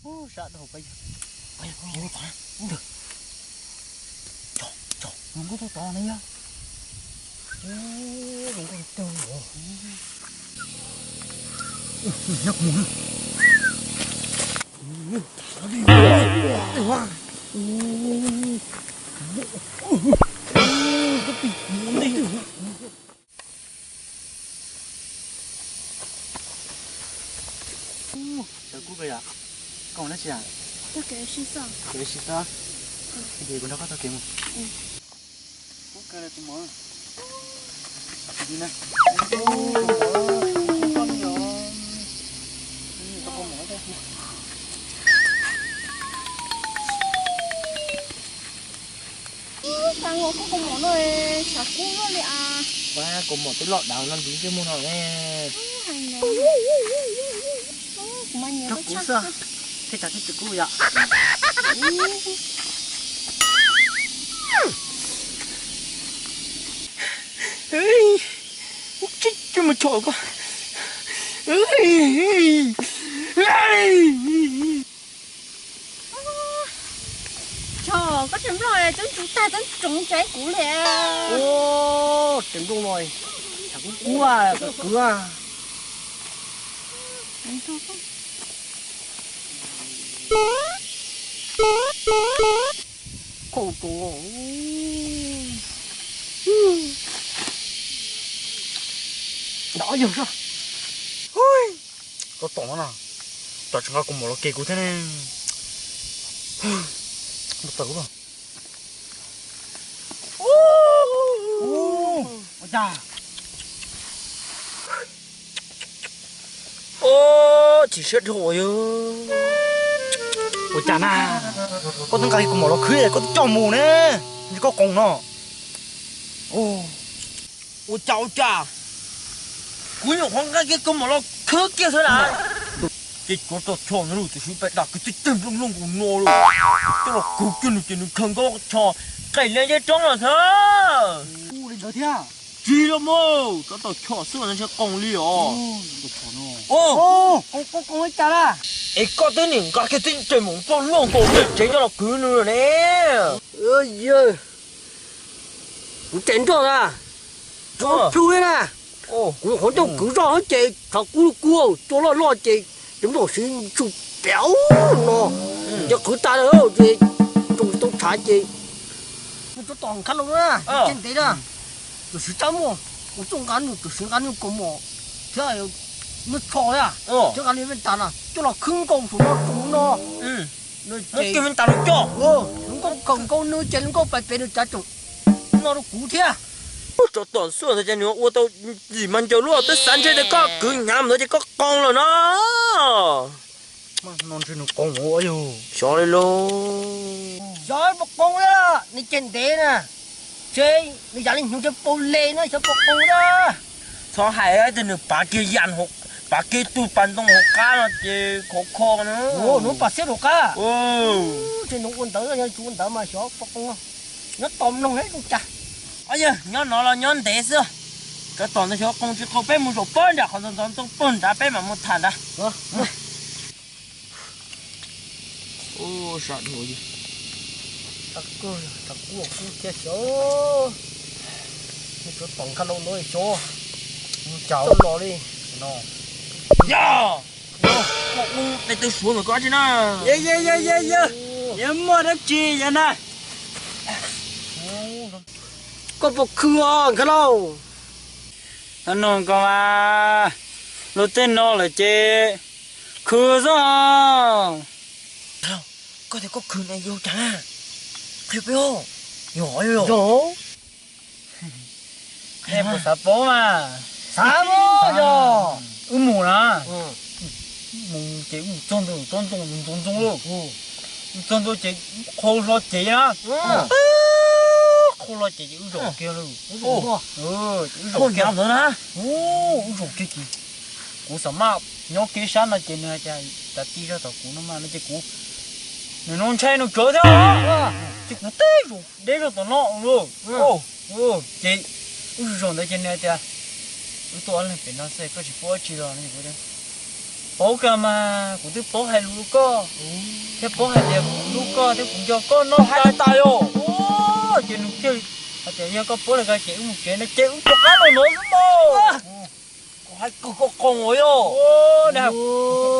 Sab dhau peb yog. Peb yog, peb yog tod na. Ub, cog, cog, zoo nkauj tau tod na yog. Ub, zoo nkauj tau. Nyob kuv mus na. Sawv kub kawg yom. Koj mus dab tsi? Kev sib txob. Ces kuv nrog koj taug kev mus. Kub kawg li tus mom. Li na. Koj kaus mom no, tshav kub luaj li as. Ua kaus mom twb loj dav no ntxiv twb muaj no ne. Koj kuv xwb, thiaj tshav thiaj tsis kub yom. Tsis tsis mus tshom koj. Tso, koj tseem nploj coob tsuv tag tseem tsoov tsav kuv li. Tseem nploj no, tshav kub kub, kub kwv. Koj tus nrov yog soj. Koj tom no na, tom tseem nqa kaus mom los ke kuv thiab ne. Tawm los. Ua cas? Chim siab dhau yog. Ua cas na? Koj twb nqa kiag kaus mom los khwb koj twb coj mus ne, ntshe koj qoos no. Ua cas ua cas? Kuv nyuam qhuav nqa kiag kaus mom los khwb kiag xwb na. Ces tsov tom choj no lub txim siv pais dam kwv tij teg nplooj nplooj nkaus no lawm. Coj los khwb kiag nws ces nws khaws nkauj tsho qees lias ncej roob los xwb. Li ntawd thiab. Tsis los mas, tsov tom choj xwb ntshai qoos li os. Qoos li cas na? Es koj twb nim nqa kiag tib nres mus nroj luaj nkaus tej tsev coj los khwb nws ne. Kuv tseem nroj na, tsov plhu na. Kuv qhov ncauj kwv zoj ces tshav kub kub, cua loj loj ces cov nplooj siv tsw pev no, cov qhwv tas lawm ces tsoo tsis tau tshav ces nws tsov tom nkhav los na, ces ntev na. Tam sim tsab muaj, kuv txoj nqa nws, tam sim nqa nws kaus mom thiab nws tsho thiab, thiab nqa nws vej tas na coj los khwb nkaus saum no saum no. Nws ces nws nkauj khaws nkaus nws ces nws nkauj pais pem nws cav tseem no rau kuv thiab. Tsov tom xuaj ntawd ces nws ua tau ntxim mas ncaws luaj, twb xav ntshe tias koj kwv hnyav ntawd ces koj qoos lawm no. No ntshe nws qoos yog. Xyov li lauj. Xyov puas qoos li, nws ces ntev na. Ntshe nws yam li hnyuv ntshe paus les na, xyov puas qoos li. Txhob hais tias nws pav kiag yam, pav kiag tug pas ntoo hauv qab no ces khov kho na. Nws pas xiab rau qab. Ntshe nws ua ntawd, yog tsis ua ntawd mas xyov puas qoos. Nyob tos mloog seb zoo cas. Yog nyob no los nyob ntev xwb. Tsov tom ntawd xyov qoos tsis qoos, peb mus zaum pog nram qhov ntxoov ntxoov ntxoo pog nrad peb mam mus tham nrad. Sab dhau, tshav kub kub thiab xyov. Tsov tom nkag lauj no xyov. Mus cas los li no. Yog, koj ua tej tw suav ntawm koj dab tsi na? Yog, yog, yog, yog, yog muaj dab tsi yog na? Koj puas khw os nkag lauj? Tau nug koj mas, luag tej no lawm ces khw xwb. Koj tias koj khw ne yog cas na? Qhia peb os. Yog, yog. Nej puas xav paub mas? Xav mas yog. Wb mus na. Mus ces wb mus txog ntawm tsob ntoo ntxoov ntxoo lauj. Wb txog ntua ces qhau hlo cev na. Qhau hlo cev ces wb zaum kiag lauj. Wb zaum kiag. Wb zaum kiag ces kuv xam maj nyob kev sab no ces nws hais tias, cas tij zog tom kuv no mas no ces kuv, nws no ntshai nws tsawv thiab, ces kuv tib zaum deb zog tom no lauj. Ces wb zaum ntawd ces nws hais tias, wb tuaj ob leeg pem no xwb koj tsis pub dab tsi los no. Paub kawg mas, kuv twb paub hais lus rau koj, thiab paub hais tias kuv hlub koj thiab kuv nco koj no hais tas yog. Ces nws thiaj hais tias yog koj paub li ko ces wb mus tsev no ces wb rov qab los no xwb mas. Koj hais kawg koj qoos os yog.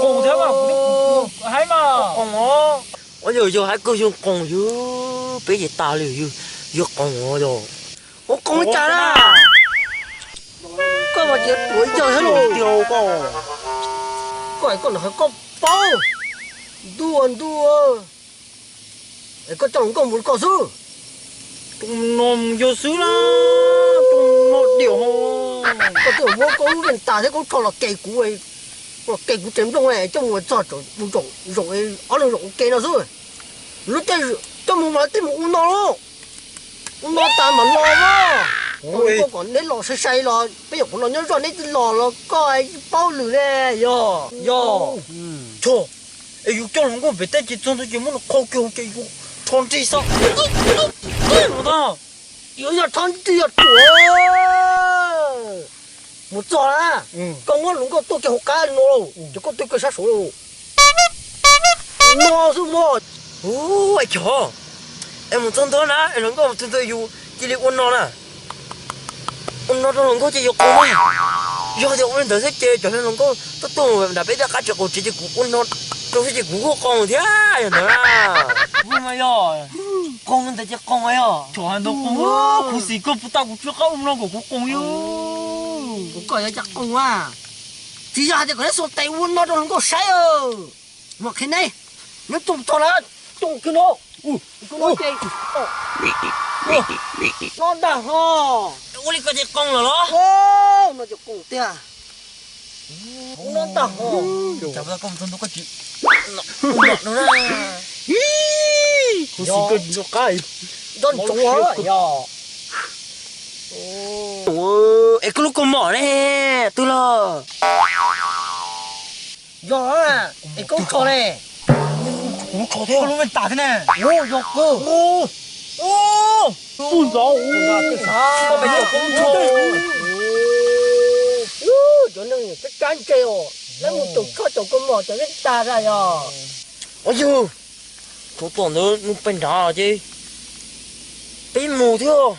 Qoos thiab mas kuv, haib mas qoos os. Ua yog yog hais kawg yog qoos yog, peb ces tas li yog, yog qoos os yog. Ua qoos li cas na? Koj mas tsis tuav yawg thiab los tiag koj. Koj hais koj no hais koj paub. Ntuj ntuj, es koj coj hluas nkauj mus li ko xwb? Tus no mus yog xwb na, tus no diam ho. Koj twb muab koj lub vej tas thiab koj lub tsho los ke kuv, los ke kuv tsev nplooj coj mus txog zaum, ob leeg zaum ua ke no xwb. Lub caij coj mus mas tej mus ua no los, ua no tas mam los na. Koj kom neb los sai sai los peb nyuam qhuav los nyob zoj neb tsis los los koj tsis paub lwm ne. Yog yog. Es yus coj hluas nkauj pem teb ces txog ntawd ces muab nws qhau kiag ces yus rho nrig xwb. Yus yog rho nrig yog ruam. Mus txog na, koj muab hluas nkauj tuaj kiag hauv qab no, ces koj tuaj kiag sab saud no xwb mog. Ua chov, es mus txog ntawd na es hluas nkauj mus txog ntawd yus cia li ua no na. Ua no rau hluas nkauj ces yus qoos na. Yog tias ua li ntawd xwb ces cov hluas nkauj tuaj tuaj nram peb tej qab tsev qaum tsev ces kuv ua no rau xwb ces kuv kuj qoos thiab yog ntawd na. Yog, qoos ntawd ces qoos yog. Chov hais ntawd qoos, khuv xim kawg puas tas kuv tsw qab ua no kom kuv qoos yog. Kuv kom yog cas qoos a? Tsis yog hais tias kom neb xuas tes ua no rau hluas nkauj saib. Mas qhia neb, neb tuaj txog na, tuaj kiag no, no ces, no ntag ho. Ua li ko ces qoos lawm los? No ces qoos tiag. No ntag ho. Koj mus txog ntua koj tsis, no na. Kuv xim kawg tsis nco qab. Nco ntsoov yog. Es koj lub kaus mom ne, twg los? Yog, es koj lub tsho ne? Kuv lub tsho thiab, koj lub vej tas thiab ne? Yog kawg. Ub ntxov, koj pes caum koj lub tsho. Cov neeg cab cab ntse os, lawv mus caum tsho caum kaus mom cov vej tas yog. Ua yog, tshuav tom ntawd mus pem nrad ces peb mus thiab.